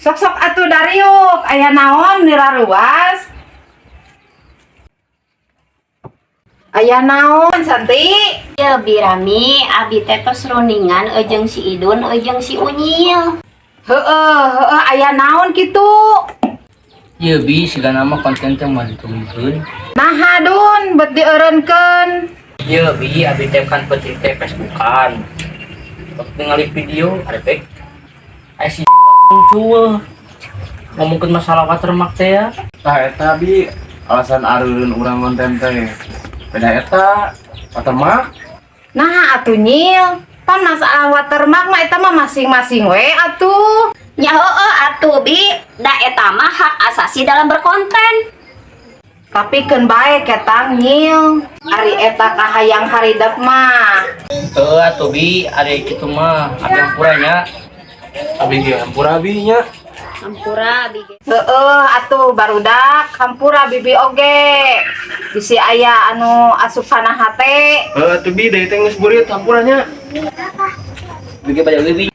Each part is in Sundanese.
Sok-sok atuh dariuk, aya naon niraruas? Aya naon, Santi? Ya Bi Rami, abi teh tos rundingan jeung si Idun jeung si Unyil. Heeh, heeh, aya naon kitu? Ieu Bi, sigana mah konten teh moal diturunkeun. Naha Dun, bet dieureunkeun. Ieu Bi, abi teh kan penting teh Facebookan. Waktu ningali video, ada aya si muncul ngomongkeun masalah watermark teh ya. Tah eta Bi, alasan areureun urang konten teh. Beda eta watermark. Nah atuh Nyil, pan masalah watermark mah eta mah masing-masing we atuh. Nya heueuh atuh Bi, da eta mah hak asasi dalam berkonten. Tapi keun bae ketang Nyil, ari eta kahayang haridep mah. Heueuh atuh Bi, ari kitu mah abi hampura nya. Abi ge hampura Bi nya. Hampura abi ge. Heeh atuh barudak hampura bibi oge. Bisi aya anu asup kana hate. Heuh atuh Bi, deui teh geus burit hampura nya. Bi ge bade Bi.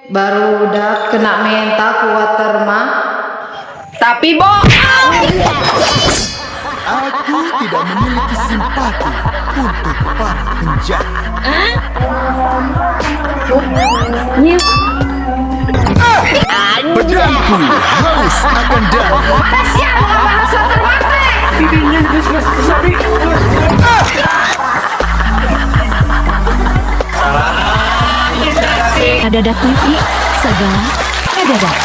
Barudak kena menta ku watermark. Tapi bo Aku tidak memiliki simpati untuk para penjahat. Pedangku haus akan darah. Sia nu ngabahas watermark teh. Kadadak TV, segala kadadak.